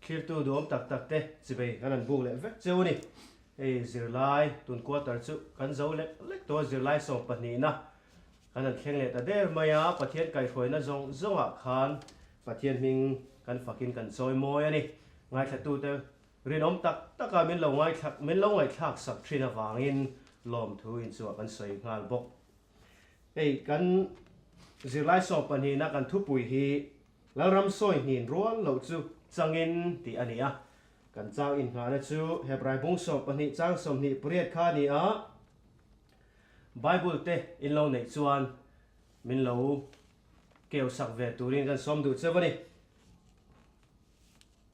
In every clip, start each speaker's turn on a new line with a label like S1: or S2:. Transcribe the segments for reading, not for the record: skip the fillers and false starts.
S1: Thlirtu duhawm tak tak te chibei kan han buk leh vek cheu a ni. Hei zirlai tun quarter chu kan zo lek lek tawh a, zirlai sawmpahnihna kan han thleng leh ta der mai a, Pathian kaihhruaina zawng zawngah khan Pathian hming kan fakin kan chawi mawi a ni. Ngaithlatute rinawm tak taka min lo ngaithlak min lo ngaihthlak sak thin avangin lawmthu inchuah kan sawi nghal bawk. Hei kan zirlai sawmpahnihna kan thupui hi Lalram sawi hnin rual loh chu changin tih a ni a. Kan chang inngahna chu Hebrai bung 12 chang 28 kha a ni a. Bible te in lo neih chuan min lo keu sak ve turin kan sawm duh cheu a ni.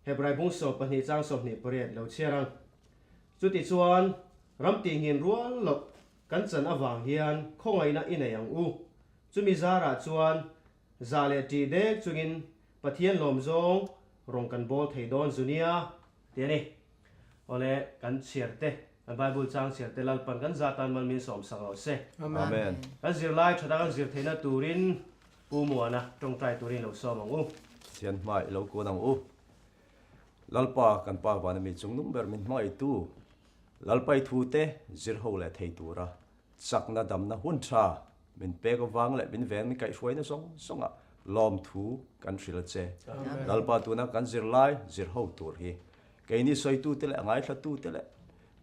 S1: Hebrai bung 12 chang 28 lo chhiar ang. Chutichuan ram tihngin rual loh kan chan avang hian khawngaihna i nei ang u. Chumi zarah chuan Za leh ṭih dek chungin Pathian lawm zawng rawn kan bawl thei dawn zu nia ti a ni. Awle, kan chhiar te, kan Bible chang chhiar te Lalpan kan za tan mal min sawm sak rawh se.
S2: Amen.
S1: Kan zirlai ṭha tak an zir theihna turin Pu Muana ṭawngṭai turin lo sawm ang u.
S2: Pathian hmai lo kun ang u. Lalpa kan Pa vana mi chungnung ber min hmangaihtu Lalpa i thu te zir ho leh thei tura Chakna damna hun tha min pek avang leh min veng min kaihhruaina zawng zawngah lawmthu kan hrilh a che. Lalpa tuna kan zirlai zir ho tur hi keini sawitute leh a ngaithlatute leh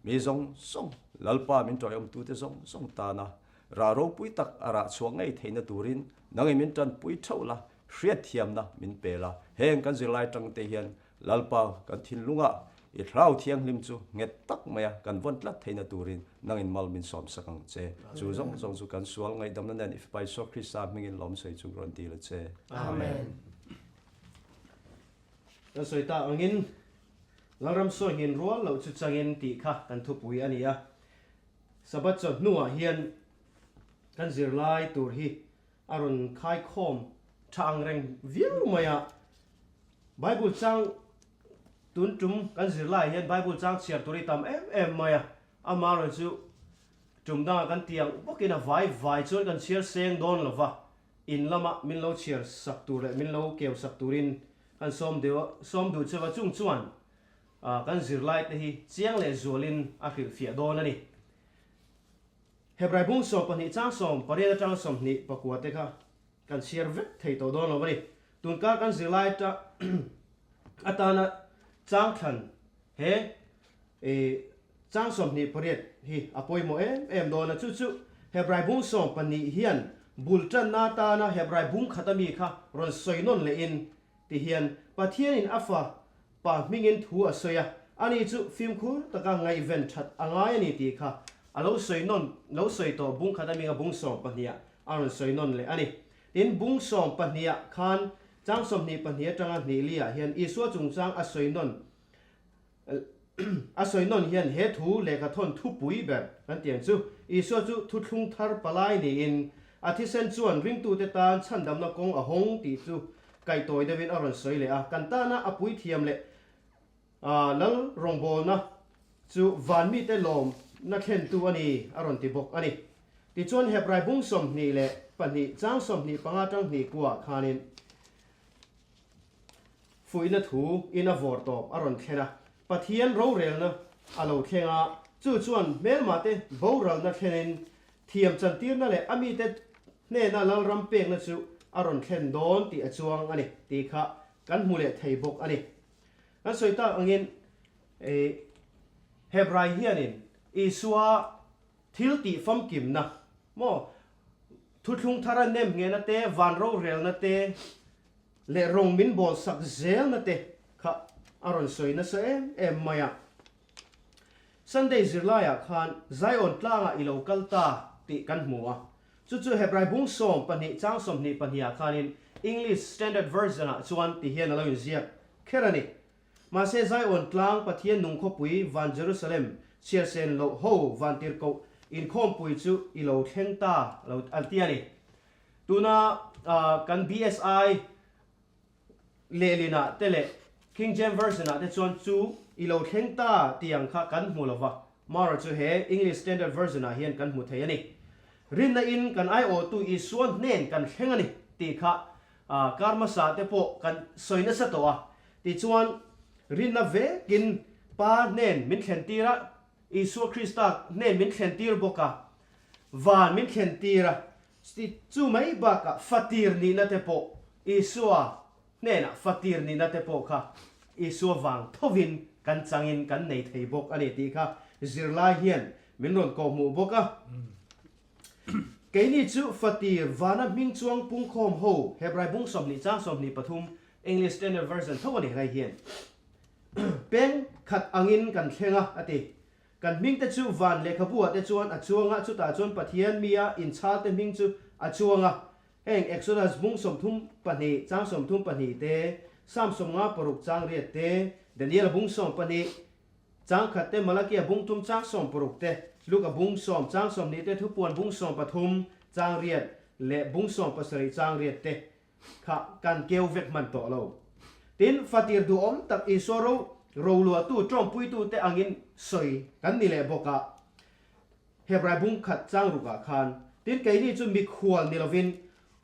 S2: mi zawng zawng Lalpa min tawiawmtute zawng zawng tana rah ropui tak a rah chhuah ngei theihna turin nangin min tanpui theuh la, hriatthiamna min pe la. Heng kan zirlai tangte hian Lalpa kan thinlungah i thlarau thianghlim chu nghet tak maia kan vawn tlat theihna turin nangin mal min sawmsak ang che. Chu zawng zawng chu kan sual ngaihdamna nen i Fapa Isua Krista hmingin lawmsawi chu rawn dil a che.
S1: Amen. Kan sawi tak angin Lalram sawi nghin rual loh chu changin tih kha kan thupui a ni a. Sabbath chawhnuah hian kan zirlai tur hi a rawn khaikhawm tha ang reng viau mai a. Bible chang tun tum kan zir laiah hian Bible chang chhiar tur hi tam em em mai a, amaherawhchu chu tum dangah kan ti ang bawkin a vai vai chuan kan chhiar seng dawn lo va, in lama min lo chhiar sak tur leh min lo keu sak turin kan sawm deuh sawm duh cheu a, chung chuan kan zirlai te hi chiang leh zualin a hrilhfiah dawn a ni. Hebrai bung 12 chang 18 atanga 24 te kha kan chhiar vek thei tawh dawn lo a ni. Tunkar kan zirlai atana chang thlan he chang 28 hi a pawimawh em em dawn a, chu chu Hebrai bung 12 hian bul tanna atana Hebrai bung khat ami kha rawn sawi nawn lehin ti hian Pathianin a fa pa hmingin thu a sawi a, ani chu fimkhur taka ngaihven that a ngai a ni tih kha a lo sawi nawn lo sawi tawh bung khat aminga bung 12 ah a rawn sawi nawn leh a ni. Tin, bung 12 ah khan chang 22 atanga hnih li ah hian Isua chungchang a sawi nawn a sawi nawn hian he thu lehkha thawn thupui ber kan tih ang chu Isua chu thuthlung thar palai niin a thisen chuan ringtute tan chhandamna kawng a hawng tih chu kaihtawi deuhin a rawn sawi leh a, kan tana a puithiam leh Lal rawngbawlna chu van mite lawmna thlentu a ni a rawn ti bawk a ni. Tichuan Hebrai bung 22 chang 25 tang hnih kuaah khanin Fuihna thu in a vawr tawp a rawn thlen a, Pathian rorelna a lo thleng a, chu chuan hmelmahte boralna thlenin thiam chantirna leh a mite hnena Lalram pekna chu a rawn thlen dawn tih a chuang a ni tih kha kan hmu leh thei bawk a ni. Kan sawi tak angin Hebrai hianin Isua thil tih famkimna maw thuthlung thara nem nghehna te, van rorelna te, Leh rawng min bawl sak zelna te kha a rawn sawi nasa em em mai a. Sunday zirlaiah khan Zion tlangah i lo kal ta tih kan hmu a. Chu chu Hebrai bung 12 chang 22 ah khanin English Standard Version ah chuan ti hian a lo inziak kher a ni. Mahse Zion tlang Pathian nung khawpui van Jerusalem chhiarsen loh ho vantirhkoh inkhawmpui chu i lo thleng ta lo a ti a ni. Tuna kan BSI lehlinah te leh King James Version ah te chuan chu i lo thleng ta tih ang kha kan hmu lo va, Mara chu he English Standard Version ah hian kan hmu thei a ni. Rinna in kan aiawhtu Isua hnen kan thleng a ni tih kha kar hmasa te pawh kan sawi nasa tawh a. Tichuan. Rinna vekin Pa hnen min thlentir a, Isua Krista hnen min thlentir bawk a, van min thlentir a, chu mai bakah fatir nihna te pawh Isua hnenah fatir nihna te pawh kha Isua vang thovin kan changin kan nei thei bawk a ni tih kha zirlai hian min rawn kawhhmuh bawk a. Keini chu fatir vana hming chuang pungkhawm ho Hebrai bung 20 chang 23 English Standard Version tho a ni helai hian peng khat angin kan thleng a a ti. Kan hming te chu van lehkhabu ah te chuan a chuang a, chutah chuan Pathian mia inchhal te hming chu a chuang a. Heng Exodus bung 32 chang 32 te, Psalm 56 chang riat te, Daniel bung 12 chang khat te, Malakia bung thum chang 60 te, Luka bung sawm chang 20 te, Thupuan bung 13 chang riat leh bung 17 chang riat te kha kan keu vek hman tawh lo. Tin, fatir duhawm tak Isua ro roluahtu tawngpuitute angin sawi kan ni leh bawk a. Hebrai bung khat chang rukah khan, tin keini chu mikhual ni lovin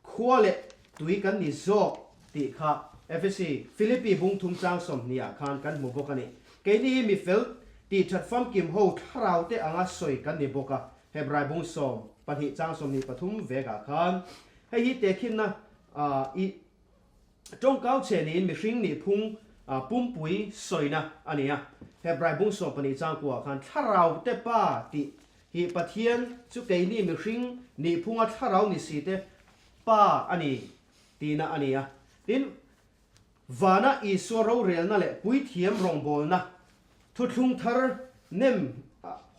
S1: khua leh tui kan ni zawk tih kha Efesi, Philippi bung thum chang 20 ah khan kan hmu bawk a ni. Keini hi mifel tih that famkim ho thlarau te anga sawi kan ni bawk a, Hebrai bung 12 chang 23 vekah khan hei hi tehkhinna i Tawngkau che niin mihring nih phung pumpui sawina a ni a. Hebrai bung 12 chang kuah khan thlarau te pa tih hi Pathian chu keini mihring nih phunga thlarau ni si te pa a ni tihna a ni a. Tin, vana Isua rorelna leh puithiam rawngbawlna thuthlung thar nem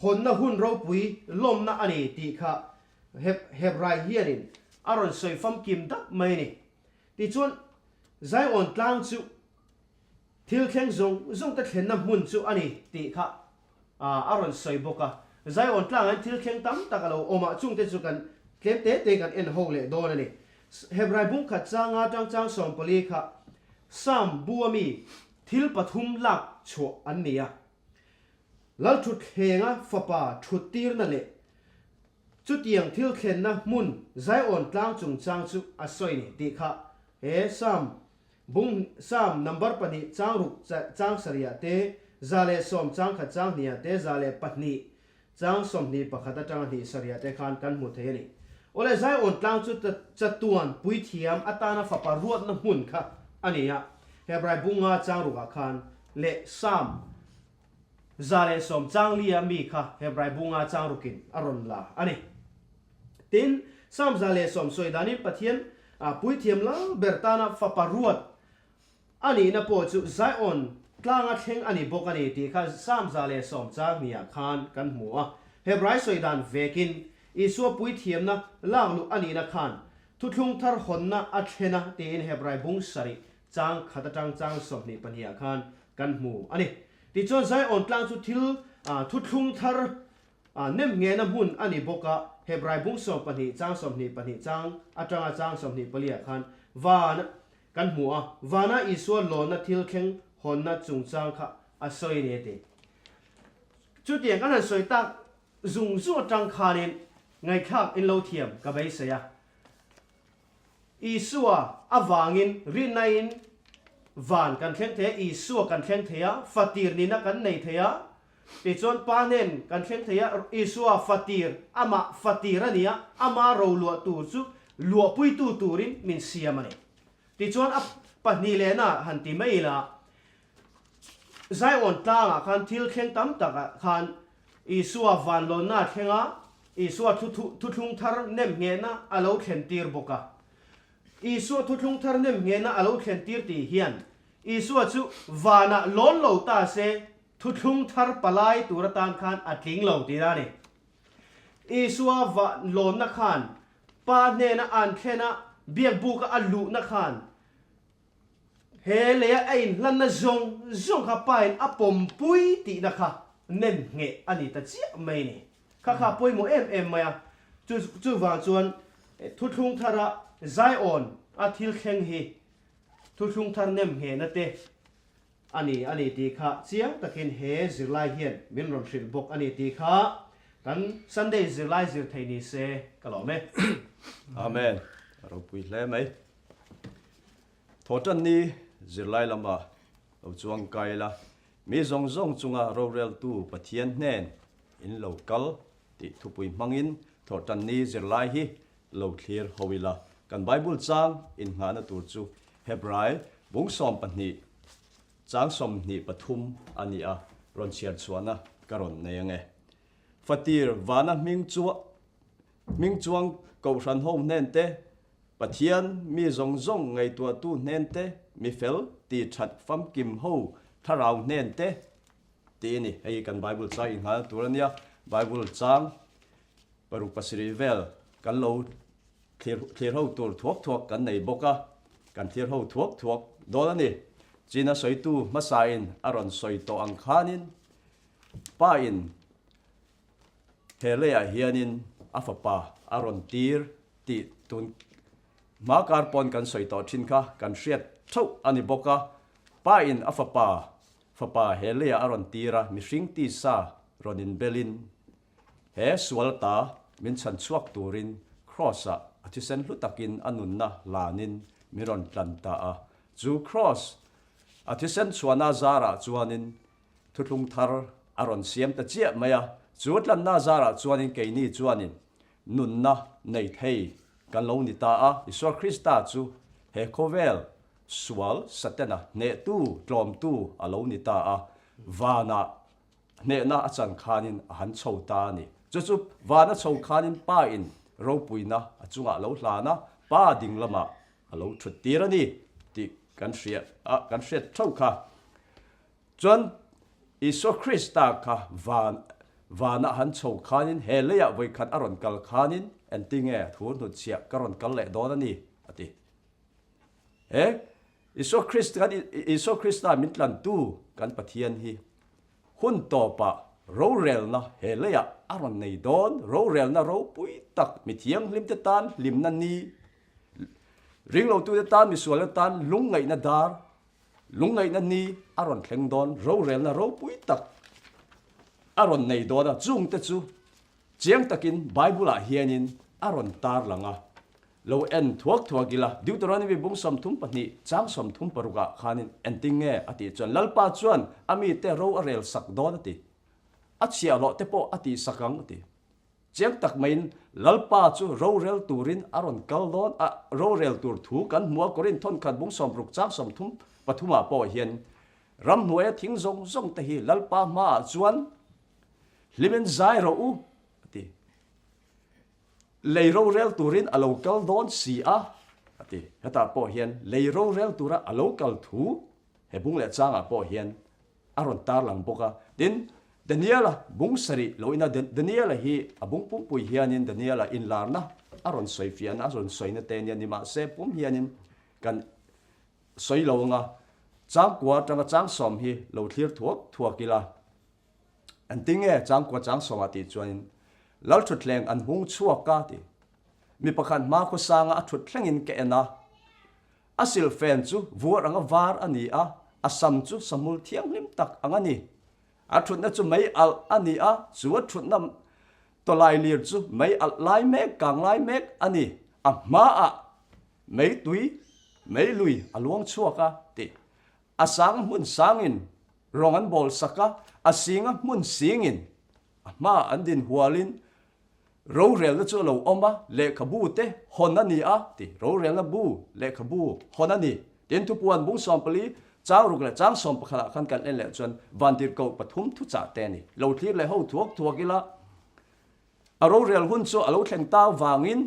S1: hawnna hun ropui lawmna a ni tih kha Hebrai hianin a rawn sawi famkim dap mai a ni. Tichuan, Zion tlang chu thil thleng zawng zawng te thlenna hmun chu a ni tih kha a rawn sawi bawk a. Zion tlangah hian thil thleng tam tak a lo awm a, chungte chu kan tlem te te kan en ho leh dawn a ni. Hebrai bung khat changa tang chang 14 kha Psalm bu a mi thil pathum lak chhuah an ni a. Lalthutthlenga fapa thuttirna leh Chutiang thil thlenna hmun Zion tlang chungchang chu a sawi ni tih kha he Psalm bung Psalm number pahnih chang ruk chang sarihah te, 110 chang khat chang hnihah te, 102 chang 21 atanga hnih sarihah te khan kan hmu thei a ni. Awle Zion tlang chu chatuan puithiam atana fapa ruatna hmun kha a ni a, Hebrai bunga chang rukah khan leh Psalm 110 chang lia mi kha Hebrai bunga chang rukin a rawn la a ni. Tin, Psalm 110 sawi danin Pathian puithiam lal ber tana fapa ruat a nihna pawh chu Zion tlanga thleng a ni bawk a ni tih kha Psalm 110 chang hniah khan kan hmu a. Hebrai sawi dan vekin Isua puithiamna lakluh a nihna khan thuthlung thar hawnna a thlen a tiin Hebrai bung sarih chang khat atang chang 22 ah khan kan hmu a ni. Tichuan Zion tlang chu thil thuthlung thar nem nghehna hmun a ni bawk a, Hebrai bung 12 chang 22 chang atanga chang 24 ah khan van kan hmu a, vana Isua lawnna thil thleng hawnna chungchang kha a sawi a ni a ti. Chutiang kan han sawi tak zung zung atang khanin ngaihthlak in lo thiam ka beisei a. Isua avangin rinnain van kan thleng thei a, Isua kan thleng thei a, fatir nihna kan nei thei a, tichuan Pa hnen kan thleng thei a, Isua fatir, amah fatir a ni a, ama roluah tur chu luahpuitu turin min siam a ni. Tichuan a pahnih lehna han ti mai ila, Zion tlangah khan thil thleng tam takah khan Isua vanlawnna a thleng a, Isua thuthlung thar nem nghehna a lo thlentir bawk a. Isua thuthlung thar nem nghehna a lo thlentir tih hian Isua chu vanah lawn lo ta se thuthlung thar palai tur atan khan a tling lo tihna a ni. Isua vanlawnna khan Pa hnena an thlen a, biakbuka a luhna khan He leia a inhlanna zawng zawng kha pain a pawmpui tihna kha nem ngheh a ni ta chiah mai a ni. Kha kha pawimawh em em mai a, chu chuvang chuan thuthlung thara Zion a thil thleng hi thuthlung thar nem nghehna te a ni a ni tih kha chiang takin he zirlai hian min rawn hrilh bawk a ni tih kha kan Sunday zirlai zir thei ni se ka lawm e.
S2: Amen. A ropui hle mai. Thawhtanni zirlai lama. Lo chuang kai la, mi zawng zawng chunga roreltu Pathian hnen in lo kal tih thupui hmangin Thawhtanni zirlai hi lo thlir ho ila. Kan Bible chang innghahna tur chu Hebrai bung 12 chang 23 a ni a, rawn chhiar chhuahna ka rawn nei ange. Fatir vana hming chuah hming chuang Kohhran ho hnen te, Pathian mi zawng zawng ngaihtuahtu hnen te, mi fel ti that famkim ho thlarau hnen te tih a ni. Hei hi kan Bible chang inghahna tur a nia. Bible chang paruk pasarih vel kan lo thlir thlir ho tur thuak thuak kan nei bawk a, kan thlir ho thuak thuak dawn a ni. China sawitu hmasain a rawn sawi tawh ang khanin Pa in He leiah hianin a fapa a rawn tir tih tun hma kar pawn kan sawi tawh thin kha kan hriat theuh a ni bawk a. Pa in a fapa fapa he leiah a rawn tir a, mihring tisa rawn inbelin he sual ta min chhan chhuak turin Kraws ah a thisen hlu takin a nunna hlanin min rawn tlan ta a. Chu Kraws a thisen chhuahna zarah chuanin Thuthlung thar a rawn siam ta chiah mai a, chu tlanna zarah chuanin keini chuanin nunna nei thei kan lo ni ta a. Isua Krista chu he khawvel sual Satana hnehtu, tlawmtu a lo ni ta a, vanah hnehna a chan khanin a han chho ta a ni. Chu chu vana chho khanin Pa in ropuina a chungah a lo hlan a, Pa ding lamah a lo thut tir a ni tih kan hria a, kan hriat theuh kha. Chuan Isua Krista kha van vanah han chho khanin he leiah vawikhat a rawn kal khanin engtinge thu hnutchhiah ka rawn kal leh dawn a ni a ti. He Isua Krist kan Isua Krista min tlantu kan Pathian hi hun tawpah rorelna he leiah a rawn nei dawn, rorelna ropui tak mi thianghlimte tan hlimna ni, ringlotute tan misualna tan lungngaihna dar Lungngaihna ni a rawn thleng dawn, rorelna ropui tak a rawn nei dawn a, chungte chu chiang takin Bible-ah hianin a rawn tarlang a. Lo en thuak thuak ila, Deuteronomy bung 32 chang 36 ah khanin engtin nge a tih chuan Lalpa chuan a mite ro a rel sak dawn a ti. A chhiahhlawh te pawh a tihsak ang a ti. Chiang tak maiin Lalpa chu rorel turin a rawn kal dawn a, rorel tur thu kan hmu a, Korinth thawnkhat bung 60 chang 33 ah pawh hian ramhnuaia thing zawng zawng te hi Lalpa hmaah chuan hlimin zai rawh u a ti. Lei rorel turin a lo kal dawn si a a ti. Hetah pawh hian lei rorel tura a lo kal thu he bung leh changah pawh hian a rawn tarlang bawk a. Tin, Daniela bung sarih lo ina Daniela hi a bung pumpui hianin Daniela inlarna a rawn sawi fiahna a rawn sawina te nia nimahse pum hianin kan sawi lo anga changkua atanga changsawm hi lo thlir thuak thuak ila. Engtinge changkua changsawmah tih chuanin Lalthutthleng an hung chhuak a ti. Mi pakhat hma khawsanga a thut thlengin ka en a. A silhfen chu vuar anga var a ni a, a sam chu sahmul thianghlim tak ang a ni. A thutna chu mei alh a ni a, chu a thutna tawlai lir chu mei alh lai mek, kang lai mek a ni. A hmaah mei tui, mei lui a luang chhuak a, tih. A sang hmun sangin rawng an bawl sak a, a singa hmun singin a hmaah an din hualin Rorelna chu a lo awm a, lehkhabu te hawn a ni a, ti. Rorelna bu, lehkhabu, hawn a ni. Tin, thupuan bung 14, chang ruk leh chang 11 ah khan kan en leh chuan vantirhkoh pathum thuchah te a ni. Lo thlir leh ho thuak thuak ila, a rorel hun chu a lo thleng ta vangin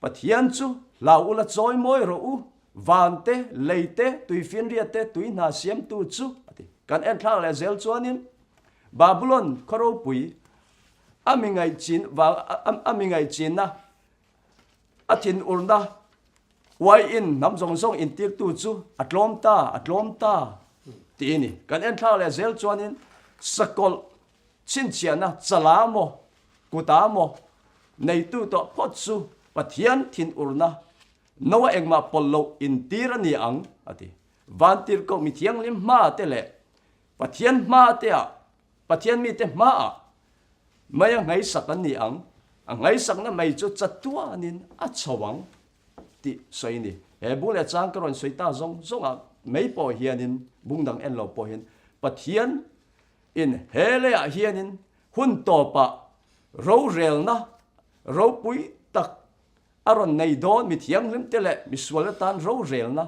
S2: Pathian chu hlau ula chawi mawi rawh u, van te, lei te, tuifinriat te, tui hna siamtu chu, a ti. Kan en thlak leh zel chuanin Babulon khaw ropui a mi ngaihchin vang a mi ngaihchinna a thinurna uaiin hnam zawng zawng intirtu chu a tlawm ta, a tlawm ta tih a ni. Kan en thlak leh zel chuanin sakawlh chhinchhiahna chala maw, kuta maw neitu tawh phawt chu Pathian thinurna noa engmah pawlh loh intir a ni ang a ti. Vantirhkoh mi thianghlim hma te leh Pathian hma te ah Pathian mite hmaah mei a ngaihsak an ni ang, a ngaihsakna mei chu chatuanin a chho ang tih sawi a ni. He bu leh chang ka rawn sawi ta zawng zawngah. mai pawh hianin bung dang en lo pawh hian Pathian in he leiah hianin hun tawpah rorelna ropui tak a rawn nei dawn, mi thianghlim te leh mi sual atan rorelna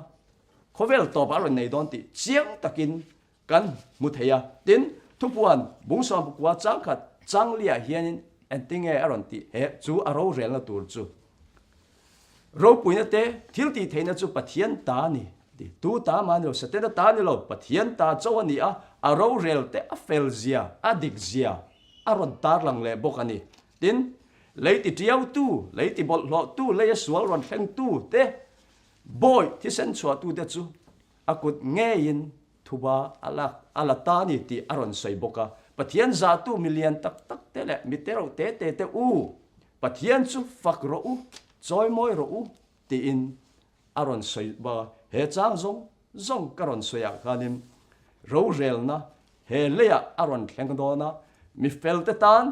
S2: khawvel tawpah a rawn nei dawn tih chiang takin kan hmu thei a. Tin, thupuan bung sawmpakua changkhat changliah hianin engtinge a rawn tih he chu a rorelna tur chu ropuina te thil tih theihna chu Pathian ta a ni ti. Tu ta mah a ni lo, Setana ta a ni lo, Pathian ta chauh a ni a, a rorel te a fel zia, a dik zia a rawn tarlang leh bawk a ni. Tin, lei ti tiautu, lei ti bawlhhlawhtu, leia sual rawn thlengtu te, bawi thisen chhuahtute chu a kut ngeiin thuba a lak a la ta a ni tih a rawn sawi bawk a. Pathian zahtu mi lian tak tak te leh mi tereuh te te te u, Pathian chu fak rawh u, chawimawi rawh u tiin a rawn sawi bawk a. He chang zawng zawng ka rawn sawi ah khanin rorelna he leiah a rawn thleng dawn a, mi felte tan,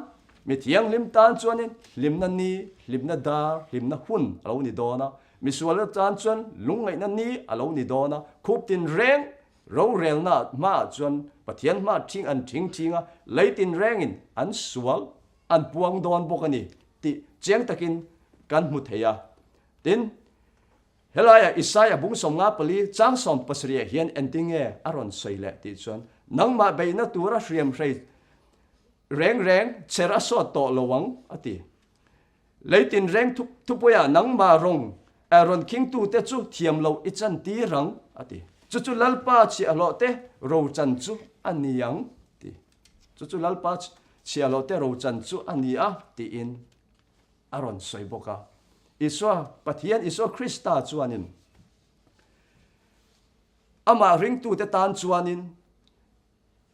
S2: mi thianghlim tan chuanin hlimna ni, hlimna dar, hlimna hun a lo ni dawn a, mi sualte tan chuan lungngaihna ni a lo ni dawn a, khup tinreng rorelna hmaah chuan Pathian hmaah thing an thing thing a, lei tinrengin an sual an puang dawn bawk a ni tih chiang takin kan hmu thei a. Tin, Helaiah Isaia bung 54 chang 70 ah hian engtin nge a rawn sawi leh tih chuan, Nangmah beihna tura hriamhrei reng reng cher a sawt tawh lo ang, a ti. Leitin reng thupuiah nangmah rawng rawn khingtute chu thiam loh i chantir ang, a ti. Chu chu Lalpa chhiahhlawhte rochan chu a ni ang, ti. Chu chu Lalpa chhiahhlawhte rochan chu a ni a, tiin. a rawn sawi bawk a. Isua, Pathian Isua Krista chuanin amah ringtute tan chuanin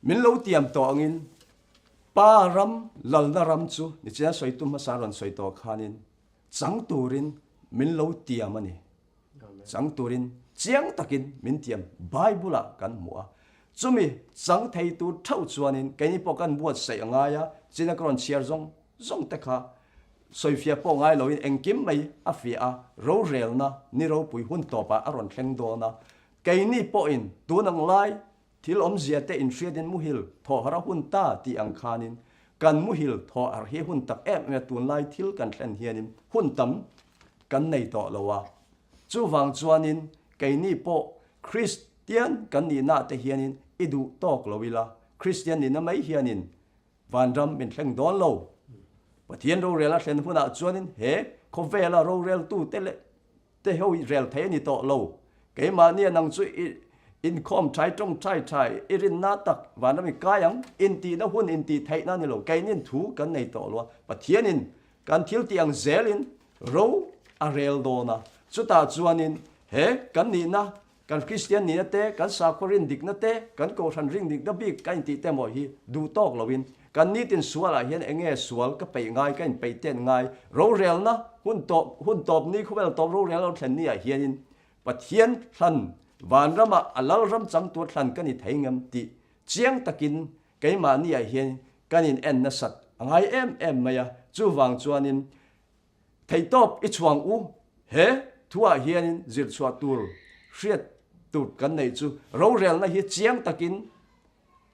S2: min lo tiam tawh angin Pa ram, lalna ram chu nichina sawitu hmasa rawn sawi tawh khanin chang turin min lo tiam a ni. Chang turin chiang takin min tiam Bible-ah kan hmu a. Chumi chang thei tur theuh chuanin keini pawh kan buatsaih a ngai a, china ka rawn chhiar zawng zawng te kha sawifiah pawh ngai loin engkim mai a fiah a, rorelna ni ropui hun tawpah a rawn thleng dawn a. Keini pawhin tun ang lai thil awmzia te inhriatin muhil thawhharh a hun ta tih ang khanin kan muhil thawhharh hi hun tak em em a, tunlai thil kan thlen hianin hun tam kan nei tawh lo a. Chuvang chuanin keini pawh Kristian kan nihna te hianin i duh tawk lo ila, Kristian nihna mai hianin Vanram min thleng dawn lo. Pathian rorel a thlen hunah chuanin he khawvela roreltute leh te ho i rel thei a ni tawh lo. Keimahnia nang chu i inkhawm thai tawngtai thai i rinna tak vanram i kai ang intihna hun intih theihna a ni lo. Keinin thu kan nei tawh lo a, Pathianin kan thil tih ang zelin ro a rel dawn a. Chutah chuanin he kan nihna Kan Kristian nihna te, kan sakhaw rin dikna te, kan kohhran ring dikna bik ka intih te maw hi duh tawk loin kan nitin sualah hian eng nge sual ka peih ngai, ka inpeih tet ngai, rorelna hun tawp, hun tawp ni khawvel tawp rorel lo thlen ni ah hianin Pathian thlan vanramah a lalram chang tur thlan ka ni thei ngem tih chiang takin keimahni ah hian kan in en nasat a ngai em em mai a, chuvang chuanin Theihtawp i chhuang u, he thuah hianin zirchhuah tur hriat tur kan neih chu rorelna hi chiang takin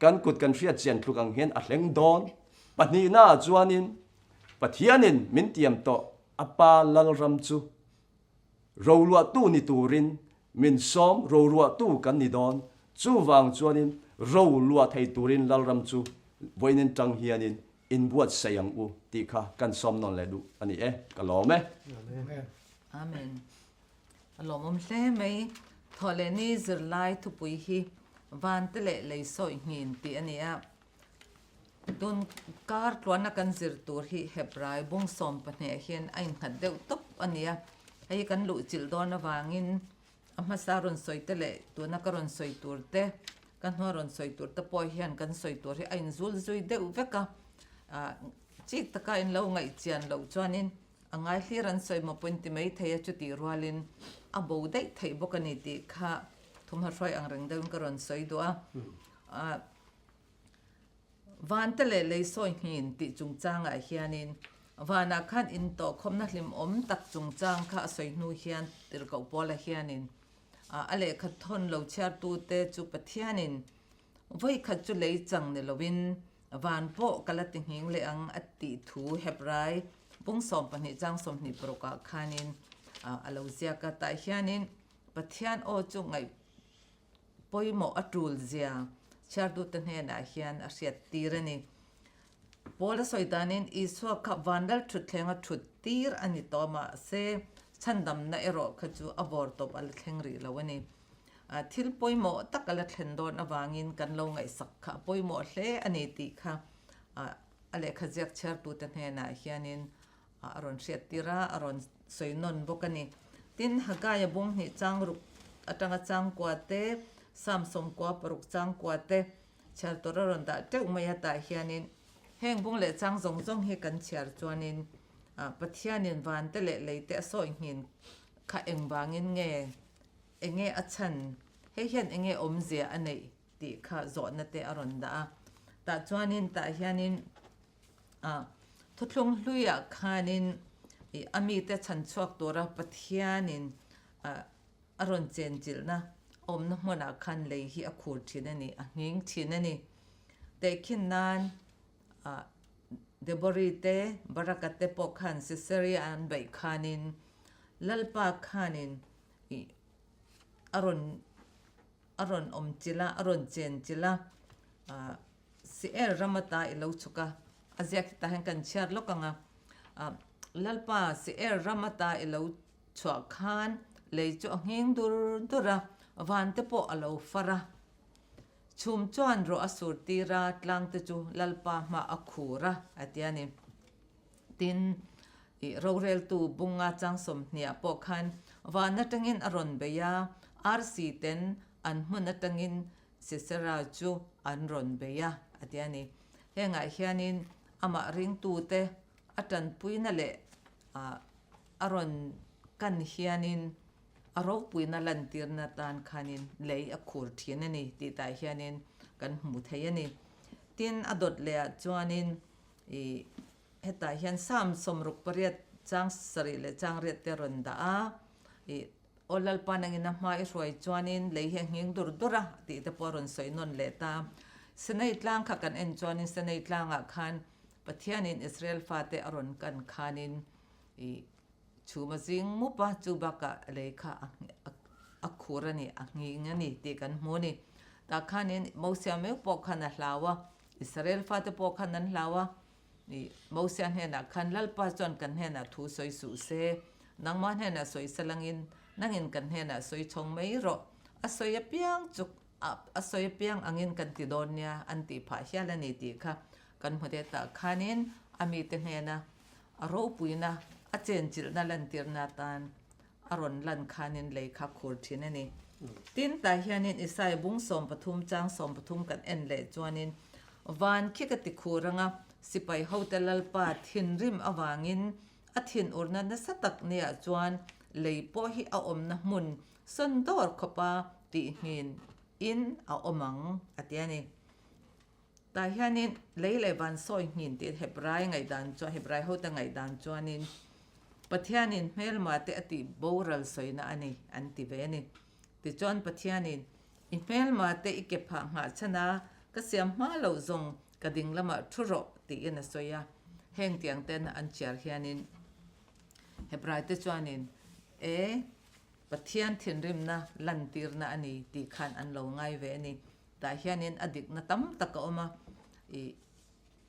S2: kan kut kan hriat chian tluk ang hian a thleng dawn. Pahnihnaah chuanin Pathianin min tiam tawh a Pa Lalram chu roluahtu ni turin min sawm, roruahtu kan ni dawn. Chuvang chuanin ro luah thei turin Lalram chu vawiin tang hianin Inbuatsaih ang u tih kha kan sawm nawn leh duh a ni e, ka lawm e.
S3: Amen. Amen. A lawmawm hle mai. Thawh leh ni zirlai thupui hi Vante leh lei sawi nghin tih a ni a. Tun kar tluana kan zir tur hi Hebrai bung 12 hian a innghat deuh tawp a ni a. Hei hi kan luhchilh dawn avangin A hmasa rawn sawi te leh tuna ka rawn sawi tur te, ka hnua rawn sawi tur te pawh hian kan sawi tur hi a inzul zui deuh vek a. Ah, chik taka in lo ngaihchian loh chuanin a ngai hlir an sawi maw pawhin ti mai thei a, chutih rualin a bo daih theih bawk a ni tih kha thumhma hruai ang reng deuhin ka rawn sawi duh a. Ah, Vante leh lei sawi nghin tih chungchangah hianin vanah khan intawhkhawmna hlimawm tak chungchang kha a sawi hnu hian tirhkoh Paula hianin. A lehkha thawn lo chhiartute chu Pathianin vawikhat chu lei chang ni loin van pawh ka la ti nghing leh ang a tih thu Hebrai bung 12 chang 26 ah khanin a lo ziak a. Tah hianin Pathian aw chu ngaih pawimawh a tul zia chhiartute hnenah hian a hriat tir a ni. Paul a sawi danin Isua kha vanlal thutthleng a thut tir a ni tawh mahse chhandamna erawh kha chu a vawr tawp a la thleng rih lo a ni. Thil pawimawh tak a la thlen dawn avangin kan lo ngaihsak kha a pawimawh hle a ni tih kha a lehkha ziak chhiartute hnenah hianin a rawn hriat tir a, a rawn sawi nawn bawk a ni. Tin, Hagaia bung hnih chang ruk atanga changkua te, Psalm sawmkua paruk changkua te chhiar tur a rawn dah teuh mai a, tah hianin heng bung leh chang zawng zawng hi kan chhiar chuanin Pathianin vante leh leite a sawi nghin kha engvangin nge, enge a chhan, hei hian enge awmzia a neih tih kha zawhna te a rawn dah a. Tah chuanin tah hianin A thuthlung hluiah khanin ih a mite chhan chhuak tura Pathianin a rawn chenchilhna awmna hmunah khan lei hi a khur thin a ni, a nghing thin a ni. Tehkhin nan ah Debori te Baraka te pawh khan Siseria an beih khanin Lalpa khanin ih a rawn a rawn awm chilh a, a rawn chenchilh a ah Seir ram ata i lo chhuk a, a ziak hi tah hian kan chhiat lawk ang a. Lalpa, Seir ram ata i lo chhuah khan lei chu a nghing dur dur a, van te pawh a lo far a. Chhum chuan ruah a sur tir a, tlang te chu Lalpa hmah a khur a, a ti a ni. Tin, i roreltu bunga chang sawmhniah pawh khan van atangin a rawn bei a, arsi ten an hmun atangin Sisera chu an rawn bei a, a ti a ni. Hengah hianin amah ringtute a tanpuina leh a rawn kan hianin a ropuina lantirna tan khanin lei a khur thin a ni tih tah hianin kan hmu thei a ni. Tin, a dawt lehah chuanin ih hetah hian Psalm 68 chang sarih leh chang riat te a rawn dah a, ih Aw Lalpa nangin a hma i hruai chuanin lei hi a nghing dur dur a tih te pawh a rawn sawi nawn leh ta. Senei tlang kha kan en chuanin Senei tlangah khan Pathianin Israel fate a rawn kan khanin i chhum a zing mup a, chu bakah lei kha a khur a ni, a nghing a ni tih kan hmu a ni. Tah khanin Mosia meuh pawh khan a hlau a, Israel fate pawh khan an hlau a, Ih, Mosia hnenah khan Lalpa chuan kan hnenah thu sawi suh se, nangmah hnenah sawi salangin nangin kan hnenah sawi chhawng mai rawh, a sawi apiang chu a sawi apiang angin kan ti dawn nia an tih phah hial a ni tih kha kan hmu det ah khanin a mite hnena a ropuina a chenchilhna lantirna atan a rawn lan khanin lei kha khur thin a ni. Tin, tah hianin Isaiah bung 13 chang 13 kan en leh chuanin van khi ka ti khur anga sipai hote Lalpa thinrim avangin a thinurna nasa tak niah chuan lei pawh hi a awmna hmun sawn dawr khawpa tihngin in a awm ang a ti a ni. Tah hianin lei leh van sawi nghin tih Hebrai ngaihdan chuan Hebrai hote ngaihdan chuanin Pathianin hmelma te a tih boral sawina a ni an ti ve a ni. Tichuan Pathianin i hmelma te i ke phah nghah chhan a, ka siam hma loh zawng ka ding lamah thu rawh tiin a sawi a. Heng tiang ten an chhiar hianin Hebrai te chuanin e Pathian thinrimna lantirna a ni tih khan an lo ngai ve a ni. Tah hianin a dikna tam tak a awm a, ih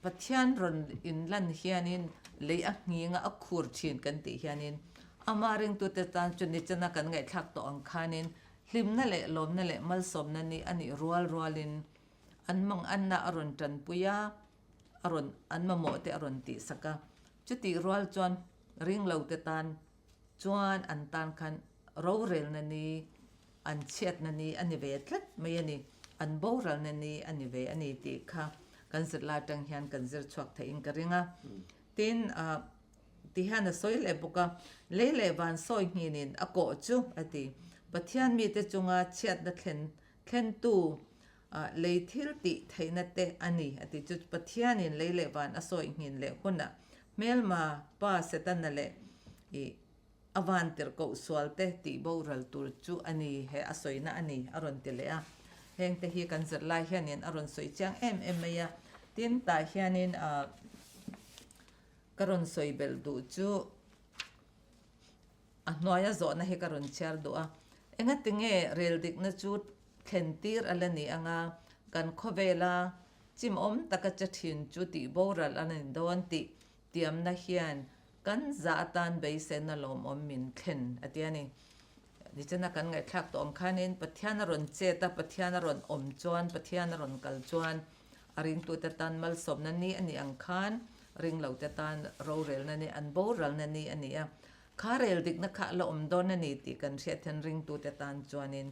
S3: Pathian rawn inlan hianin lei a nghinga a khur thin kan tih hianin ama ringtute tan chu nichana kan ngaihthlak tawh ang khanin hlimna leh lawmna leh malsawmna ni a nih rual rualin an mang anna a rawn tanpui a, a rawn an mamawh te a rawn tihsak a. Chutih rual chuan ringlote tan chuan an tan khan rorelna ni An chhiatna ni a ni ve tlat mai a ni, an boralna ni a ni ve a ni tih kha kan zirlai atang hian kan zir chhuak theihin ka ring a. Tin, ti hian a sawi leh bawk a, lei leh van sawi nghinin a kawh chu a ti. Pathian mite chunga chhiatna thlen thlentu lei thil tih theihna te a ni a ti chu. Pathianin lei leh van a sawi nghin leh hunah hmelma pa Setana leh ih. A vantirhkoh sualte tih boral tur chu a ni, he a sawina a ni, a rawn ti leh a. Hengte hi kan zirlai hianin a rawn sawi chiang em em mai a. Tin, tah hianin ka rawn sawi belh duh chu a hnuaia zawhna hi ka rawn chhiar duh a. Engatinge rel dikna chu thlen tir a la ni anga kan khawvela chimawm taka che thin chu tih boral a ni dawn tih Tiamna hian kan zah atan beiseina lawmawm min thlen a ti a ni. Nichina kan ngaihthlak tawh ang khanin Pathian a rawn chet a, Pathian a rawn awm chuan, Pathian a rawn kal chuan a ringtute tan malsawmna ni a nih ang khan ringlote tan rorelna ni, an boralna ni a ni a. Kha rel dikna kha a la awm dawn a ni tih kan hriat hian ringtute tan chuanin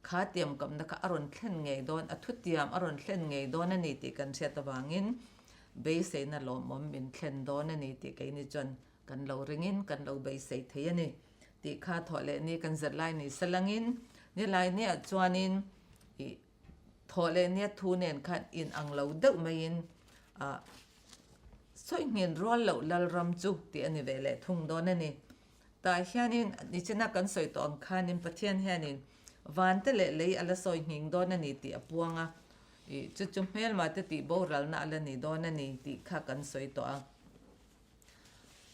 S3: kha tiamkamna kha a rawn thlen ngei dawn, a thutiam a rawn thlen ngei dawn a ni tih kan hriat avangin Beiseina lawmawm min thlen dawn a ni tih keini chuan kan lo ringin kan lo beisei thei a ni tih kha thawh leh ni kan zir lai ni salangin nilai niah chuanin ih thawh leh nia thu nen khan in ang lo deuh maiin ah sawi nghen rual loh Lalram chu tih a ni ve leh thung dawn a ni. Tah hianin nichina kan sawi tawh ang khanin Pathian hianin vante leh lei a la sawi nghing dawn a ni tih a puang a. Ih, chu chu hmelma te tih boralna a la ni dawn a ni tih kha kan sawi tawh a.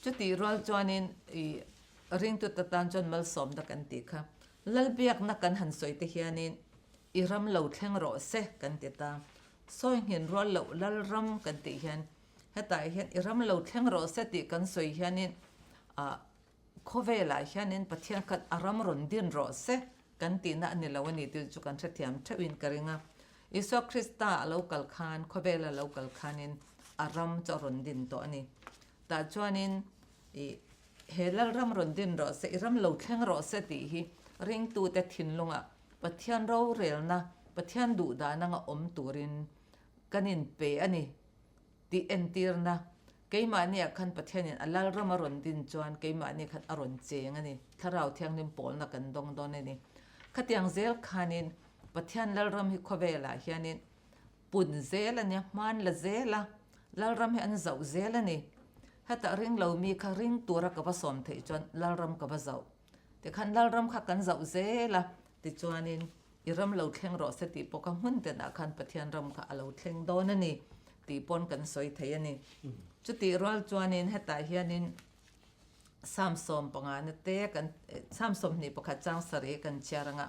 S3: Chutih rual chuanin ih, ringtute tan chuan malsawmna kan tih kha. Lalbiakna kan han sawi te hianin i ram lo thleng rawh se kan ti ta. Sawi nghin rual loh Lalram kan tih hian hetah hian i ram lo thleng rawh se tih kan sawi hianin ah, Khawvelah hianin Pathian khat a ram rawn din rawh se kan tihna a ni lo a ni tih chu kan hrethiam theuhin ka ring a. Isua Krista a lo kal khan, khawvela a lo kal khanin a ram chu a rawn din tawh a ni. Tah chuanin ih he Lalram rawn din rawh se, i ram lo thleng rawh se tih hi ringtute thinlungah Pathian rorelna, Pathian duhdan anga awm turin kan inpe a ni. Tih entirna, Keimahniah khan Pathianin a Lalram a rawn din chuan keimahni khan a rawn cheng a ni. Thlarau Thianghlim pawlna kan dawng dawn a ni. Khatiang zel khanin Pathian Lalram hi khawvelah hianin pun zel a nia, hman la zel a, Lalram hi an zauh zel a ni. Hetah ringlo mi kha ring tura ka va sawm theih chuan Lalram ka va zauh. Tikhan Lalram kha kan zauh zel a, tichuanin i ram lo thleng rawh se tih pawh kha hmun tenah khan Pathian ram kha a lo thleng dawn a ni tih pawn kan sawi thei a ni. Chutih rual chuanin hetah hianin Psalm 15 na te kan Psalm 21 chang sarih kan chhiar anga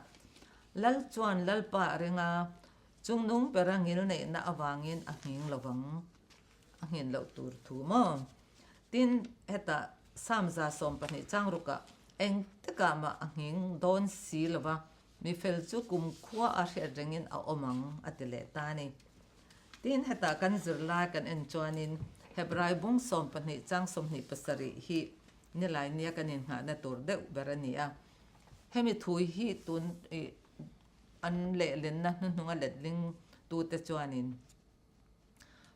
S3: Lal chuan Lalpa a ring a, chungnung bera ngilneihna avangin a nghing lovang. A nghin loh tur thu maw? Tin, hetah Psalm 12 chang rukah engtikah mah a nghing dawn si lova, mi fel chu kumkhua a hriat rengin a awm ang a ti leh ta a ni. Tin, hetah kan zirlai kan en chuanin Hebrai bung 12 chang 27 hi nilai nia kan inngahna tur deuh ber a ni a. Hemi thu hi tun an lehlenna hnuhnunga letling tute chuanin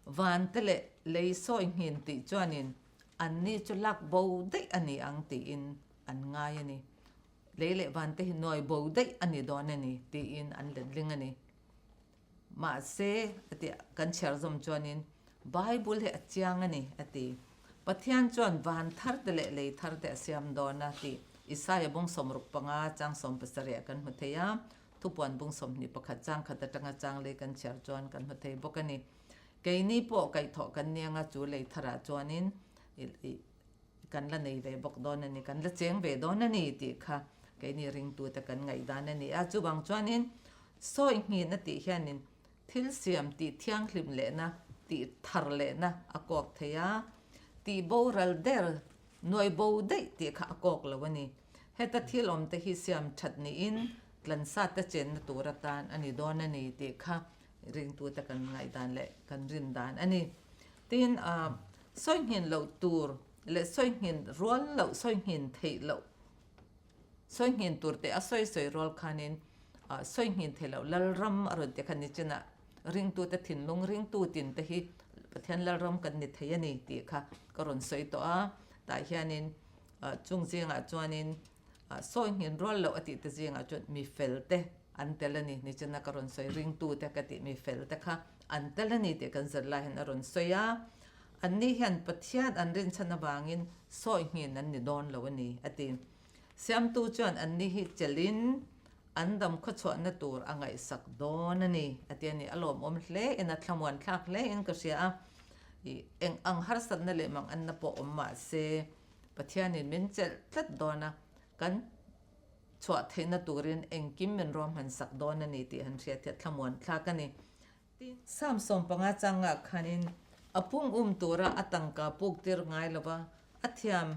S3: Vante leh lei sawi nghin tih chuanin anni chu lak bo daih a ni ang tiin an ngai a ni. Lei leh vante hi nuai bo daih a ni dawn a ni tiin an letling a ni. Mahse, a ti kan chhiar zawm chuanin Bible hi a chiang a ni, a ti. Pathian chuan van thar te leh lei thar te a siam dawn a tih Isaia bung 65 chang 17 ah kan hmu thei a. Thupuan bung 21 chang khat atanga chang lei kan chhiar chuan kan hmu thei bawk a ni. Keini pawh kaihthawh kan niang a, chu lei tharah chuanin kan la nei ve bawk dawn a ni, kan la cheng ve dawn a ni tih kha keini ringtute kan ngaihdan a ni a. Chuvang chuanin sawi nghin a tih hianin thil siam tih thianghlim lehna, tih thar lehna a kawk thei a, tih boral der, nuai bo daih tih kha a kawk lo a ni. Heta thil awmte hi siam that niin tlansate chenna tur atan a ni dawn a ni tih kha ringtute kan ngaihdan leh kan rin dan a ni. Tin, sawi nghin loh tur leh sawi nghin rual loh, sawi nghin theih loh, sawi nghin tur teh a sawi sawi rual khanin sawi nghin theih loh Lalram a rawn ti kha nichinah ringtute thinlung ringtu tinte hi Pathian Lalram kan ni thei a ni tih kha ka rawn sawi tawh a, tah hianin Chung zingah chuanin sawi nghin rual loh a tih te zingah chuan mi fel te an tel a ni. Nichina ka rawn sawi ringtu te ka tih mi fel te kha an tel a ni tih kan zir lai hian a rawn sawi a. Anni hian Pathian an rinchhan avangin sawi nghin an ni dawn lo a ni a ti. Siamtu chuan anni hi chelhin an dam khawchhuahna tur a ngaihsak dawn a ni, a ti a ni. A lawmawm hle in a thlamuan thlak hle in ka hria a, ih eng ang harsatna leh manganna pawh awm mah se Pathianin min chelh tlat dawn a, kan chhuah theihna turin engkim min ruahman sak dawn a ni tih han hriat hi a thlamuan thlak a ni. Tin, Psalm 15 changah khanin a pung um tura a tangka puk tir ngai lo va, a thiam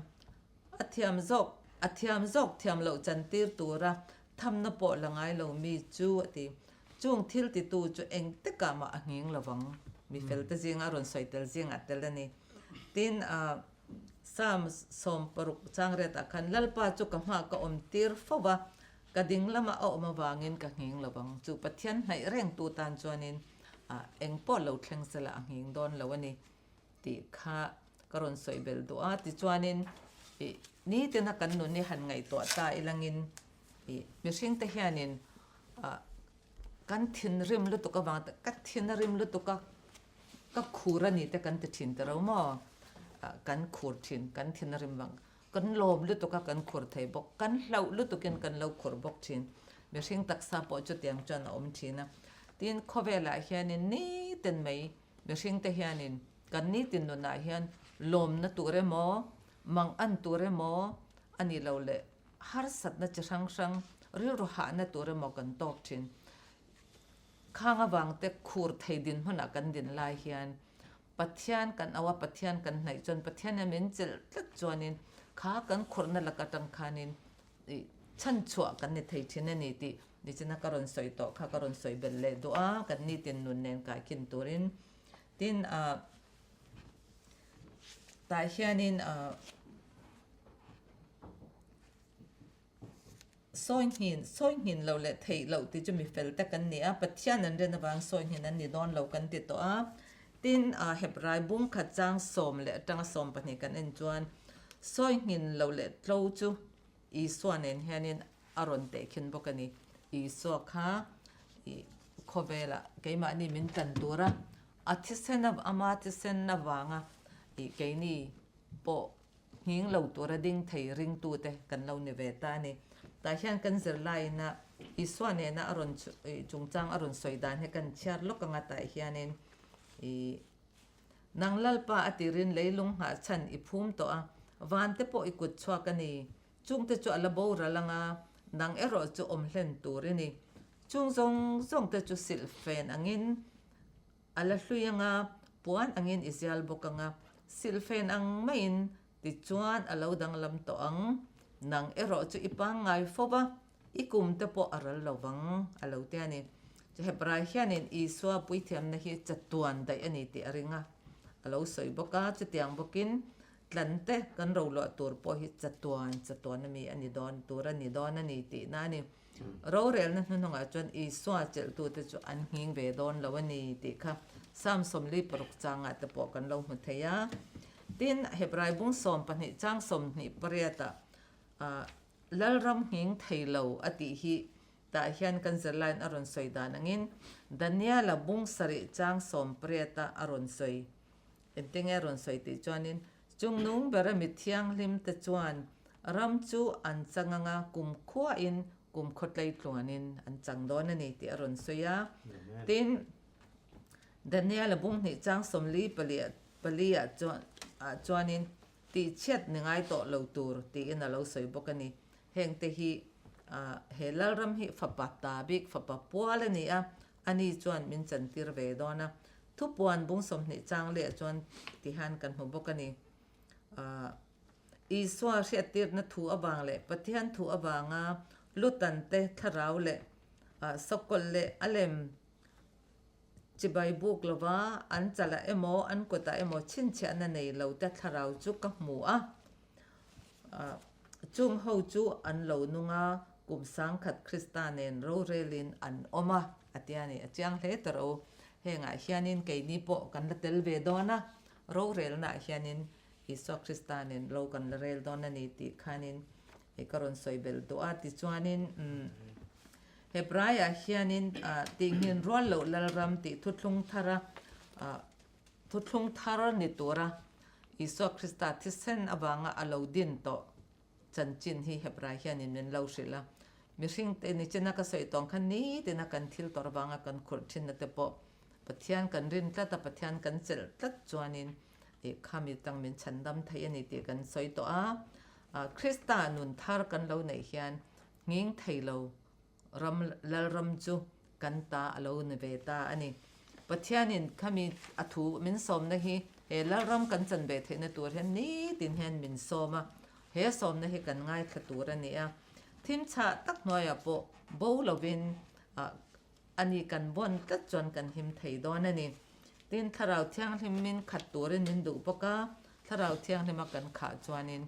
S3: a thiam zawk a thiam zawk thiam loh chan tir tura thamna pawh la ngai lo mi chu a ti. Chung thil titu chu engtikah mah a nghing lo vang. Mi felte zinga a rawn sawi tel zingah tel a ni. Tin, Psalm 60 chang riatah khan Lalpa chu ka hma ka awm tir fo va, Ka ding lama a awm avangin ka nghing lo ang. Chu Pathian hnaih rengtu tan chuanin eng pawh lo thleng sela a nghing dawn lo a ni tih kha ka rawn sawi belh duh a. Tichuanin ih nitina kan nun hi han ngaihtuah ta ilangin ih mihringte hianin kan thinrim lutuk avang te ka thin a rim lutuk a ka khur a ni te kan ti thin ta ro maw? Kan khur thin kan thin a rim vang. Kan lawm lutuk a kan khur thei bawk, kan hlauh lutukin kan lo khur bawk thin. Mihring taksa pawh chutiang chuan a awm thin a. Tin, khawvelah hianin nitin mai mihringte hianin kan nitin nunah hian lawmna tur emaw, mangan tur emaw a nih loh leh harsatna chi hrang hrang, rilru hahna tur emaw kan tawk thin. Khang avangte khur thei dinhmunah kan din lai hian Pathian kan auh a, Pathian kan hnaih chuan Pathian hian min chelh tlat chuanin kha kan khawrhna lak atang khanin ih chhanchhuah kan ni thei thin a ni tih nichina ka rawn sawi tawh kha ka rawn sawi belh leh duh a, kan nitin nun nen kai khin turin. Tin ah tah hianin ah. Sawi nghin, sawi nghin lo leh theih loh tih chu mi fel tak an ni a, Pathian an rin avang sawi nghin an ni dawn lo kan ti tawh a. Tin, Hebrai bung khat chang sawm leh atanga 12 kan en chuan sawi nghin lo leh tlo chu Isua nen hianin a rawn tehkhin bawk a ni. Isua kha ih khawvelah keimahni min tlan tura a thisen ama thisen avanga ih keini pawh Nghing lo tura ding thei ringtute kan lo ni ve ta a ni. Tah hian kan zirlaiina Isua nena a rawn chungchang a rawn sawi dan hi kan chhiar lawk anga tah hianin i Nang Lalpa a tirin leilung nghah chhan i phum tawh a, vante pawh i kut chhuak a ni. Chungte chu a la boral anga nang erawh chu awm hlen tur i ni. Chung zawng zawngte chu silhfen angin A la hlui anga, puan angin i zial bawk anga, silhfen ang maiin tichuan a lo danglam tawh ang. Nang erawh chu i pangngai fo va, i kum te pawh a ral lo vang, a lo ti a ni. Hebrai hianin Isua puithiamna hi chatuan daih a ni tih a ring a, a lo sawi bawk a, chutiang bawkin tlante kan roluah tur pawh hi chatuan chatuan a mi a ni dawn tur a ni dawn a ni tihna a ni. Rorelna hnuhnungah chuan Isua chelhtute chu an nghing ve dawn lo a ni tih kha Psalm 46 changah te pawh kan lo hmu thei a. Tin, Hebrai bung 12 chang 28 ah Lalram nghing thei lo a tih hi tah hian kan zirlaiin a rawn sawi dan angin Daniela bung 7 chang 18 ah a rawn sawi. Engtinge a rawn sawi tih chuanin Chungnung bera mi thianghlimte chuan ram chu an chang anga kumkhuain kumkhaw tleitluanin an chang dawn a ni tih a rawn sawi a. Tin, Daniel-a bung hnih chang 44 ah chuanin tihchhiat ni ngai tawh lo tur tiin a lo sawi bawk a ni. Hengte hi he Lalram hi fapa ta bik, fapa pual a ni a, ani chuan min chantir ve dawn a. Thupuan bung 20 chang leh chuan tihian kan hmu bawk a ni. Isua hriattirna thu avang leh Pathian thu avanga lutante thlarau leh sawkawlh leh a lem chibai buk lova an chalah emaw an kutah emaw chhinchhiahna nei lote thlarau chu ka hmu a. Chung ho chu an lo nung a, kum 1000 Krista nen rorelin an awm a, a ti a ni. A chiang hle ta ro. Hengah hianin keini pawh kan la tel ve dawn a, rorelnaah hianin Isua Krista nen ro kan la rel dawn a ni tih khanin ka rawn sawi belh duh a. Tichuanin Hebraiah hianin tihnghin rual loh Lalram tih thuthlung thara Thuthlung thar ni tura Isua Krista thisen avanga a lo din tawh. chanchin hi Hebrai hianin min lo hrilh a. Mihringte nichina ka sawi tawng khan nitina kan thil tawrh vanga kan khurh thinna te pawh Pathian kan rin tlat a, Pathian kan chelh tlat chuanin ih khami tang min chhandam thei a ni tih kan sawi tawh a. Krista nun thar kan lo neih hian nghing thei lo ram Lalram chu kan ta a lo ni ve ta a ni. Pathianin khami a thu min sawmna hi he Lalram kan chan ve theihna tur hian nitin hian min sawm a, he sawmna hi kan ngaithla tur a ni a. Thim chhah tak hnuaiah pawh bo lovin a ni kan vawn tlat chuan kan him thei dawn a ni. Tin, Thlarau Thianghlim min khat turin min duh bawk a, Thlarau Thianghlima kan khah chuanin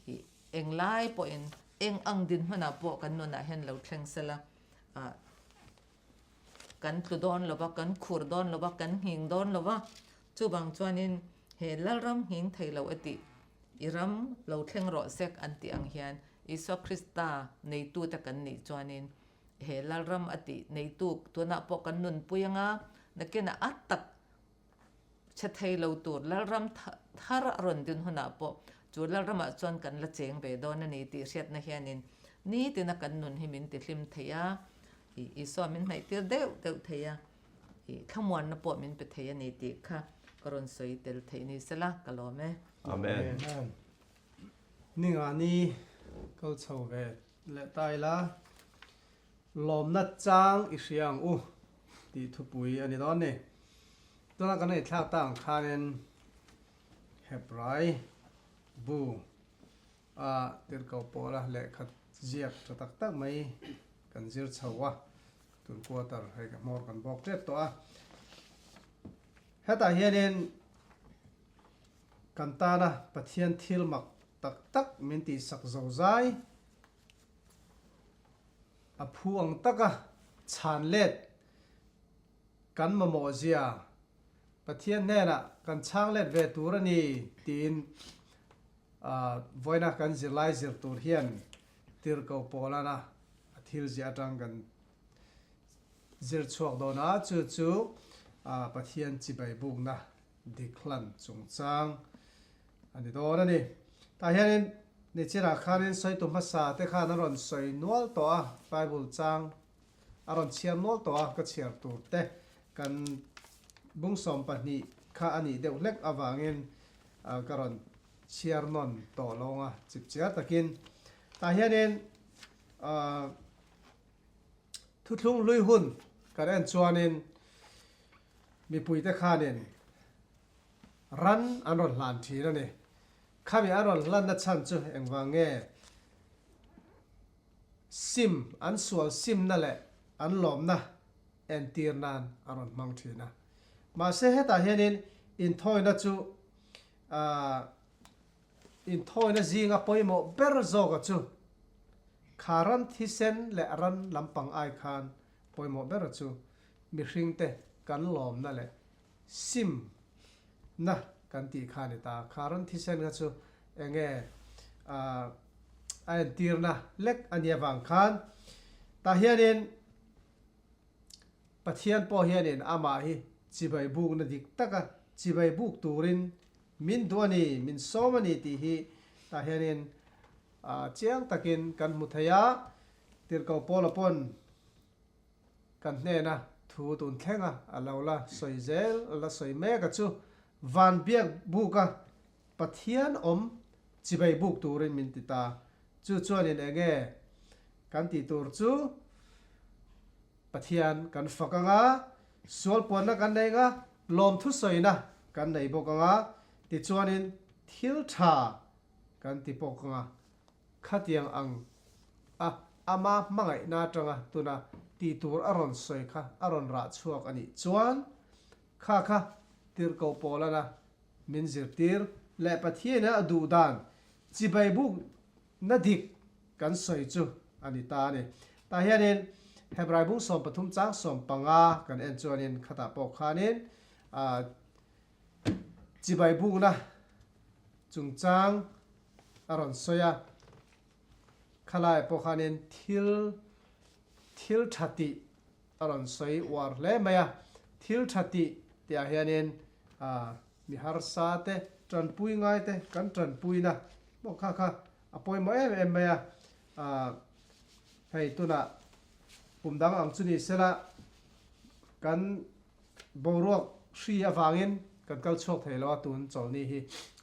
S3: ih englai pawhin eng ang dinhmunah pawh kan nunah hian lo thleng sela, ah kan tlu dawn lo va, kan khur dawn lo va, kan nghing dawn lo va, chuvang chuanin he Lalram nghing thei lo a tih i ram lo thleng rawh sek an tih ang hian Isua Krista neitute kan nih chuanin he Lalram a tih neitu tunah pawh kan nunpui anga nakinah a tak chhe thei lo tur Lalram thar a rawn din hunah pawh chu Lalramah chuan kan la cheng ve dawn a ni tih hriatna hianin nitina kan nun hi min tihlim thei a, ih Isua min hnaihtir deuh deuh thei a, ih thlamuanna pawh min pe thei a ni tih kha ka rawn sawi tel theih ni sela ka lawm e.
S2: Amen.
S4: Ninga ni kal chho ve leh ta ila lawmna chang i hria ang u tih thupui a ni dawn ni. Tuna kan ei thlak ta ang khanin Hebrai bu a tirhkoh pawla lehkha ziak tha tak tak mai kan zir chho a, tun quarter hei ka hmawr kan bawk tep tawh a. Hetah hianin Kan tana Pathian thil mak tak tak min tihsak zozai a phu ang taka chhan let kan mamawh zia Pathian hnenah kan chhang let ve tur a ni tiin vawiina kan zirlai zir tur hian tirhkoh Paulana a thil ziah atang kan zir chhuak dawn a, chu chu Pathian chibai bukna dik hlan chungchang a ni dawn a ni. Tah hianin Nichinah khanin sawitu hmasa te khan a rawn sawi nual tawh a, Bible chang a rawn chhiar nual tawh a, ka chhiar tur te kan bung 12 kha a nih deuh hlek avangin ka rawn chhiar nawn tawh lo ang a, chip chiar takin. Tah hianin thuthlung hlui hun kan en chuanin Mipuite khanin ran an rawn hlan thin a ni. Khami an rawn hlanna chhan chu engvang nge? Sim, an sual simna leh an lawmna entir nan a rawn hmang thin a. Mahse hetah hianin inthawina chu aah inthawina zinga pawimawh ber zawka chu kha ran thisen leh ran lampang ai khan pawimawh ber chu Mihringte kan lawmna leh simna kan tih kha a ni ta. Kha rawn thisen kha chu enge a entirna lek a nih avang khan tah hianin Pathian pawh hianin amah hi chibai bukna dik taka chibai buk turin min duh a ni, min sawm a ni tih hi tah hianin chiang takin kan hmu thei a. Tirhkoh Paula pawn Kan hnena thu tun thlenga a lo la sawi zel a la sawi mek a chu van biak buka Pathian awm chibei buk turin min ti ta. Chu chuanin enge kan tih tur chu Pathian kan fak anga, sual puanna kan nei anga, lawmthu sawina kan nei bawk anga, tichuanin thil tha kan ti bawk anga. Khatiang ang a ama hmangaihna atanga tuna tih tur a rawn sawi kha a rawn rah chhuak a nih chuan kha kha tirhkoh Paulana min zirtir leh Pathianin a duh dan chibai buk na dik kan sawi chu a ni ta a ni. Tah hianin Hebrai bung 13 chang 15 kan en chuanin khatah pawh khanin chibai bukna chungchang a rawn sawi a, khalai pawh khanin thil thil tha tih a rawn sawi uar hle mai a, thil tha tih tihah hianin mi harsa te tanpui ngai te kan tanpuina pawh kha kha a pawimawh em em mai a. Hei tunah kum dang ang chu ni sela kan boruak hri avangin kan kal chhuak thei lo a, tun chawlhni hi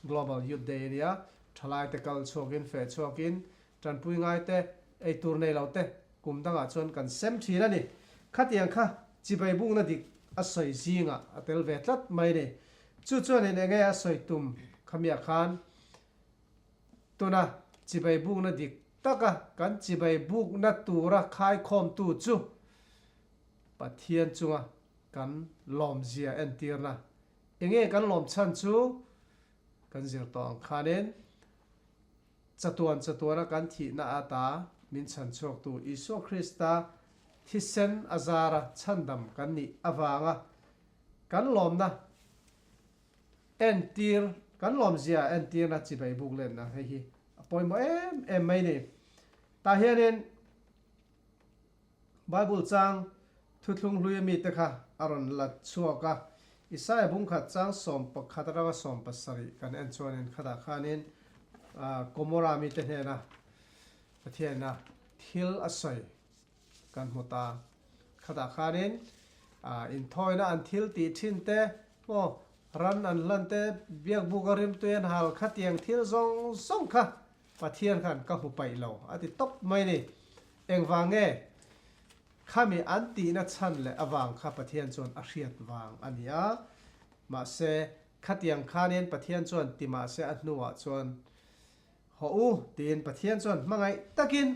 S4: Global Youth Day a nia, thalaite kal chhuakin feh chhuakin tanpui ngaite eitur nei lo te kum dangah chuan kan sem thin a ni. Khatiang kha chibai bukna dik a sawi zingah a tel ve tlat mai a ni. Chu chuanin enge a sawi tum khamiah khan Tuna chibai bukna dik taka kan chibai bukna tura khaikhawmtu chu Pathian chunga kan lawmzia entirna. Enge kan lawm chhan chu kan zir tawh ang khanin chatuan chatuana kan thihna ata min chhan chhuaktu Isua Krista thisen a zara chhandam kan nih avanga kan lawmna Entir, kan lawmzia entirna chibai buk lenna hei hi a pawimawh em em mai ni. Tah hianin Bible chang thuthlung hlui ami te kha a rawn la chhuak a, Isaia bungkhat chang 11 atanga 17 kan en chuanin khatah khanin Gomorrah mite hnena Pathianina thil a sawi kan hmu ta. Khatah khanin inthawina an thil tih thin te maw, ran an hlan te, biakbuk a rimtui an hal khatiang thil zawng zawng kha Pathian khan ka hmu paih lo a ti tawp mai ni. Engvang nge? Khami an tihna chhan leh avang kha Pathian chuan a hriat vang a ni a. Mahse, khatiang khanin Pathian chuan ti mahse a hnuah chuan Hawh u, tiin Pathian chuan hmangaih takin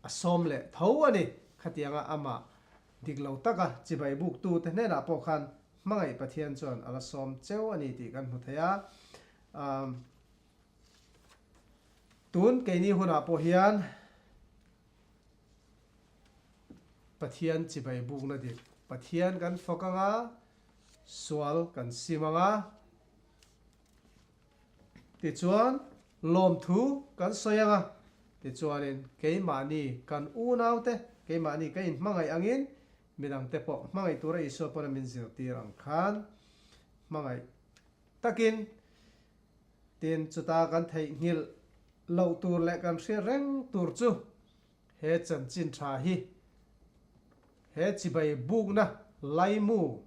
S4: a sawm leh tho a ni. Khatianga amah dik lo taka chibai buktute hnenah pawh khan hmangaih Pathian chuan a la sawm cheu a ni tih kan hmu thei a. Tun keini hunah pawh hian Pathian chibai bukna dik Pathian kan fawk anga, sual kan sim anga, Tichuan, lawmthu kan sawi ang a, tichuanin keimahni kan unaute, keimahni ka inhmangaih angin midangte pawh hmangaih tura Isua pawn a min zirtir ang khan hmangaih takin tin chuta kan theihnghilh loh tur leh kan hriat reng tur chu he chanchin tha hi he chibai bukna laimu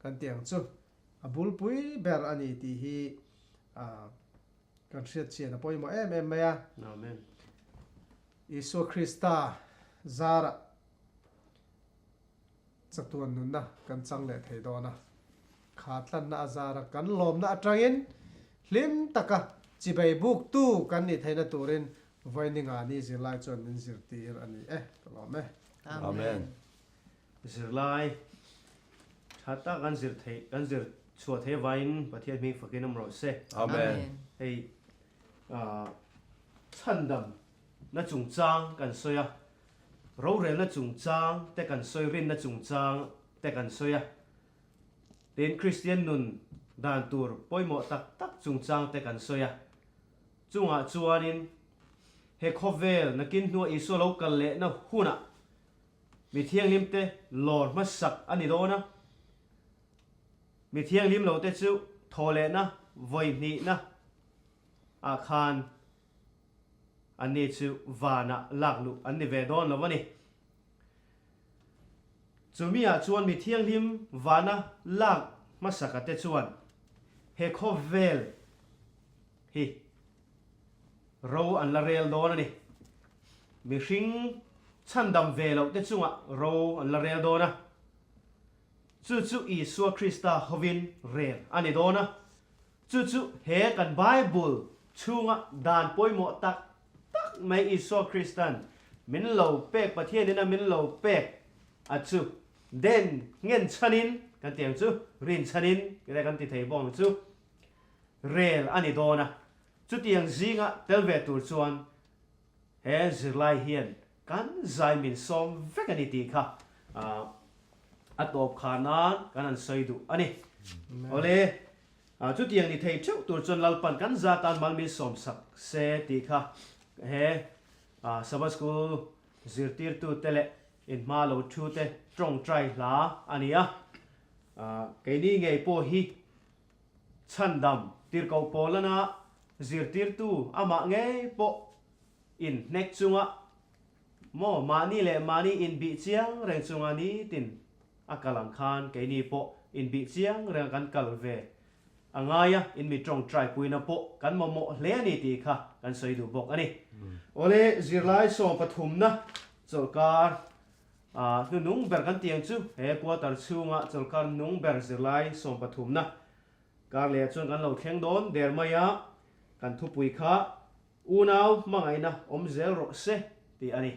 S4: kan tih ang chu. A bulpui ber a ni tih hi kan hriat chian a pawimawh em em mai a.
S1: Amen.
S4: Isua Krista zarah chatuan nunna kan chang leh thei dawn a. Kha tlanna a zara kan lawmna atangin hlim taka chibai buktu kan nih theihna turin vawininga ni zirlai chuan min zirtir a ni e. Ka lawm e.
S2: Amen.
S1: Zirlai tha tak an zir theih kan zir chhuah theih avangin Pathian hming fakin awm rawh se.
S2: Amen.
S1: Hei chhandam na chungchang kan sawi a, rorelna chungchang te kan sawi, rinna chungchang te kan sawi a, tin Kristian nun dan tur pawimawh tak tak chungchang te kan sawi a. Chungah chuanin he khawvel nakin hnua Isua lo kal lehna hunah Mi thianghlimte lawr hmasak a ni dawn a, mi thianghlim lote chu thawhlehna vawi hnihna ah khan anni chu vanah lak luh an ni ve dawn lo a ni. Chumi ah chuan mi thianghlim vana lak hmasaka te chuan he khawvel hi ro an la rel dawn a ni. Mihring chhandam ve loh te chungah ro an la rel dawn a. Chu chu Isua Krista hovin rel a ni dawn a. Chu chu he kan Bible chhunga dan pawimawh tak tak mai Isua Kristan min lo pek, Pathianin a min lo pek a chu den nghen chhanin kan ti ang chu, rin chhanin kan ti thei bawk ang chu, rel a ni dawn a. Chutiang zinga tel ve tur chuan he zirlai hian kan zai min sawm vek a ni tih kha a tawp khar nan kan han sawi duh a ni. Awle, chutiang ni thei theuh tur chuan Lalpan kan za tan mal min sawm sak se tih kha he Sabbath School zirtirtute leh inhma lo thute tawngtai hla a ni a. Keini ngei pawh hi Chhandam, Tirhkoh Paulana. zirtirtu amah ngei pawh in hnek chunga maw mahni leh mahni inbih chiang reng chunga nitin a kal ang khan keini pawh inbih chiang renga kan kal ve a ngai a, in mi tawngtai puina pawh kan mamawh hle a ni tih kha kan sawi duh bawk a ni. Awle zirlai sawmpathumna chawlhkar hnunung ber kan tiang chu he quarter chhunga chawlhkar hnung ber zirlai sawmpathumna kar lehah chuan kan lo thleng dawn der mai a, kan thupui kha Unau hmangaihna awm zel rawh se tih a ni.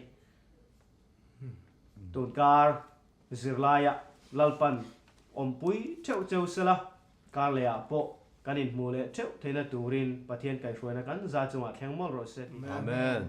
S1: Tunkar zirlaiah Lalpan awmpui theuh cheu sela, kar lehah pawh kan inhmuh leh theuh theihna turin Pathian kaihhruaina kan za chungah thleng mawlh rawh se tih.
S2: Amen.